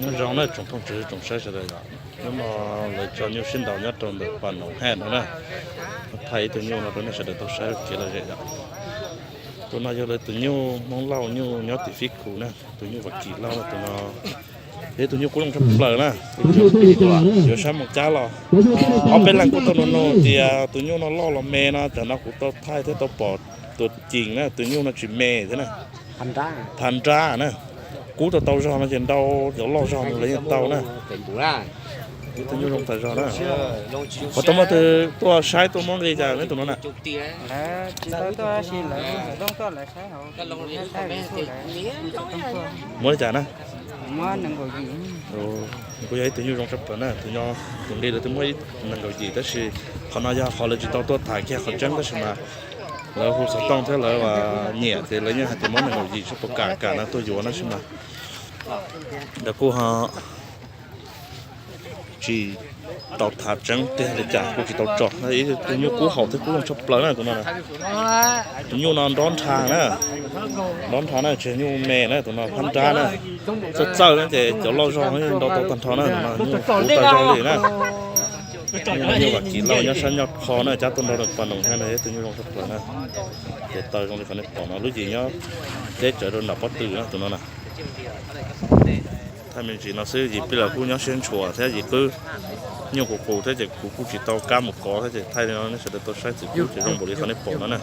Nyob zoo na tsoom phooj ywg tsoom saib sawv daws yom, hnub no lawv tso nyuj sib ntaus nyob rau ntawm Pas Noom Haj no na. Thaij ib tug nyuj no rau nej sawv daws tau saib kev lom zem yom. Tus no yog lawv tus nyuj Hmoob Lauj, nyuj nyob tim Fib Khu na, tus nyuj Vam Kim Lauj na, tus no yog ib tug nyuj kub zoo tshaj plaws na. Yuav saib mus cab los ob peb leeg kuj tau nug nug tias tus nyuj no loj los me no, tam no kuv tau thaij thiab tau pom tuam ceem na, tus nyuj no tsis me thiab na. Thav nrab na, kub tau tau zog no ces nrau cov loj zog no lawv yeej tau na. Tus nyuj zoo tas zog na. Qhov tau muaj tus tuaj saib tuaj muab nqi cas neb tus no na? Muab li cas na? Kuj yog ib tug nyuj zoo tshaj plaws na, tus no tus nqi lawv twb muab ib nees nkaum yim tab sis qhov no yog qhov lawv tsis tau tuaj tham kiag qhov tseeb tab sis mas lawv hu xov tooj thiab lawv nyiam ces lawv yeej hais tias muab nees nkaum yim seb puas kam kam no tuaj yuav no tab sis mas lawv kuj ho tsis tau tham tseeb tiag li cas kuj tsis tau tso. Ib tug nyuj kub haum thiab kub zoo tshaj plaws na tus no. Tus nyuj no nrob nrha na, nrob nrha na, tsis yog nyuj me na, tus no phab nrab na. Txawj txawj na ces cov loj zog nrau tau tag nrho na, tus no nyuj kub tas zog li na. Nyuj no nyuj Vam Kim Lauj nyob sab Nyoj Pho na, cab tuaj nrau rau Pas Noom Haj no, yog tus nyuj zoo tshaj plaws na. Ces taw zoo li qhov nej pom no, lub yim nyob teb tsawv rau nram pob tw na tus no na. Thaij me ntsis no xwb, yim pij lawm kuj nyob siab ntshua thiab yim qwb nyuj qus qus thiab ces kuv kuj tsis tau kab mus kov thiab ces thaij li no nej sawv daws tau saib txim pub ces zoo npaum li qhov nej pom no na.